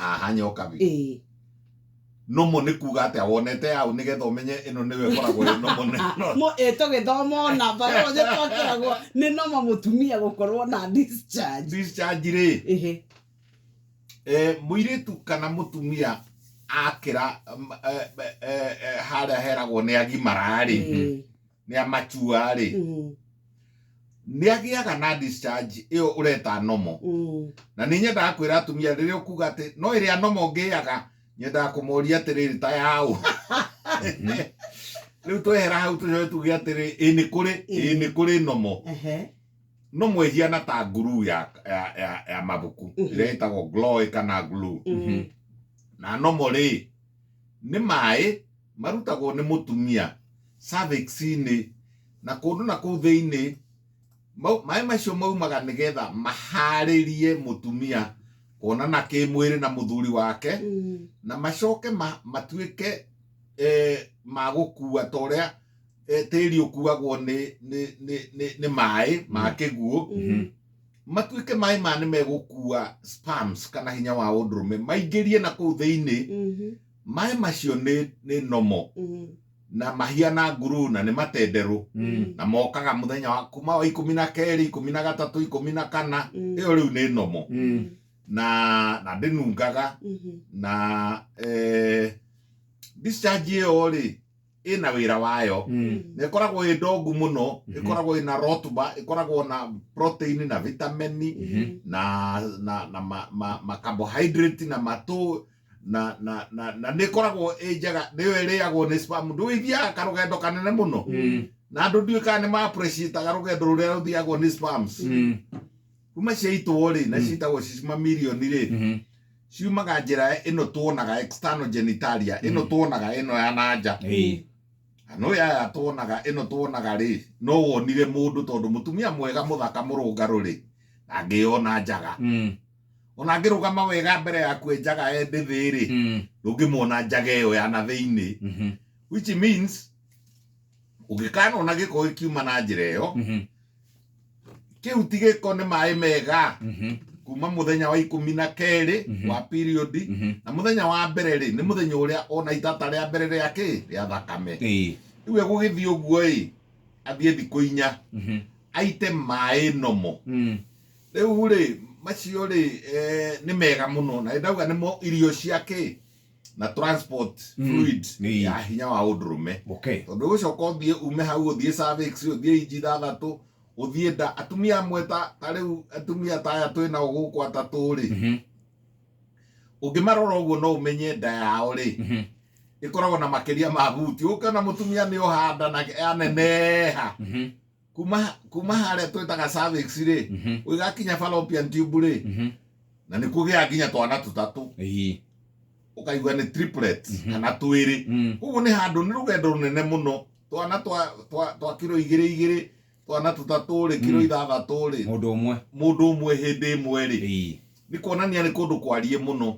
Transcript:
Haha nyokabi. Ĩĩ. Nomo nĩ kuga atĩa wonete hau nĩgetha ũmenye ĩno nĩyo ĩkoragwo ĩ nomo nĩ Mo ĩ tũgĩthoma ona biology twakĩragwo nĩ noma mũtumia gũkorwo na discharge. Discharge rĩ, Ĩhĩ. Mũirĩtu kana mũtumia akĩra harĩa heragwo nĩ agimara rĩ, nĩ amachua rĩ, nĩ agĩaga na discharge ĩyo ũreta nomo. Na nĩ nyendaga kwĩra atumia rĩrĩa ũkuga atĩ no ĩrĩa nomo ngĩaga, nyendaga kũmoria atĩrĩrĩ, ta yaũ? Rĩu twehera hau tũcoke tuge atĩrĩ, ĩ nĩ kũrĩ, ĩ nĩ kũrĩ nomo. Nomo ĩhiana ta nguruu ya mabuku ĩrĩa ĩtagwo gloy kana glue. Na nomo rĩ, nĩ maĩ marutagwo nĩ mũtumia cervix-inĩ na kũndũ na kũu thĩinĩ. Maĩ macio maumaga nĩgetha maharĩrie mũtumia kuonana kĩmwĩrĩ na mũthuri wake, na macoke matuĩke ma gũkua ta ũrĩa tĩri ũkuagwo nĩ maĩ ma kĩguũ, matuĩke maĩ ma nĩ megũkua sperms kana hinya wa ũndũrũme maingĩrie na kũu thĩinĩ. Maĩ macio nĩ nomo na mahiana nguru na nĩ matenderũ na mokaga mũthenya wa kuma wa 12, 13, 14. Ĩyo rĩu nĩ nomo na ndĩnungaga. Na discharge ĩyo rĩ, ĩna wĩra wayo na ĩkoragwo ĩ ndongu mũno. Ĩkoragwo ĩna rotuba, ĩkoragwo na protein na vitamin na ma carbohydrate na matũ na nĩ ĩkoragwo ĩ njega. Nĩyo ĩrĩagwo nĩ sperm. Ndũĩ ithiaga karũgendo kanene mũno na andũ ndiũĩ kana nĩ ma appreciate-aga rũgendo rũrĩa rũthiagwo nĩ sperms kuma ciaitwo rĩ, na ciitagwo cicima mirioni rĩ, ciumaga njĩra ĩno tuonaga external genitalia, ĩno tuonaga ĩno ya nanja. No yaya tuonaga ĩno tuonaga rĩ, no wonire mũndũ tondũ mũtumia mwega mũthaka mũrũngarũ rĩ, ndangĩyona njaga. Ona angĩrũgama wega mbere yaku ĩ njaga e ndĩthĩ rĩ, ndũngĩmuona njaga ĩyo ya na thĩinĩ, which means ũngĩkanona gĩko gĩkiuma na njĩra ĩyo, kĩu ti gĩko, nĩ maĩ mega kuma mũthenya wa 12 wa period. Na mũthenya wa mbere rĩ, nĩ mũthenya ũrĩa ona itata rĩa mbere rĩa kĩ rĩa thakame. Rĩu egũgĩthiĩ ũguo ĩ, athiĩ thikũ 4 aite maĩ nomo. Rĩu rĩ, macio rĩ, nĩ mega mũno na ndauga nĩmo irio cia kĩ na transport fluid ya hinya wa ũndũrũme, tondũ ũgũcoka ũthiĩ ume hau ũthiĩ cervix, ũthiĩ inji 6, ũthiĩ nda. Atumia amwe ta rĩu atumia ta aya twĩ nao gũkũ atatũ rĩ, ũngĩmarora ũguo no ũmenye nda yao rĩ, ĩkoragwo na makĩria ma buti. Ũkĩona mũtumia nĩ ohanda na yaneneha kuma harĩa twĩtaga cervix rĩ, ũgĩgakinya fallopian tube rĩ, na nĩ kũgĩa nginya twana tũtatũ, ũkaigua nĩ triplets kana twĩrĩ. Koguo nĩ handũ nĩ rũgendo rũnene mũno. Twana twa kiro 2 2, twana tũtatũ rĩ, kiro 6 rĩ, mũndũ ũmwe. Mũndũ ũmwe hĩndĩ ĩmwe rĩ, nĩ kuonania nĩ kũndũ kwariĩ mũno.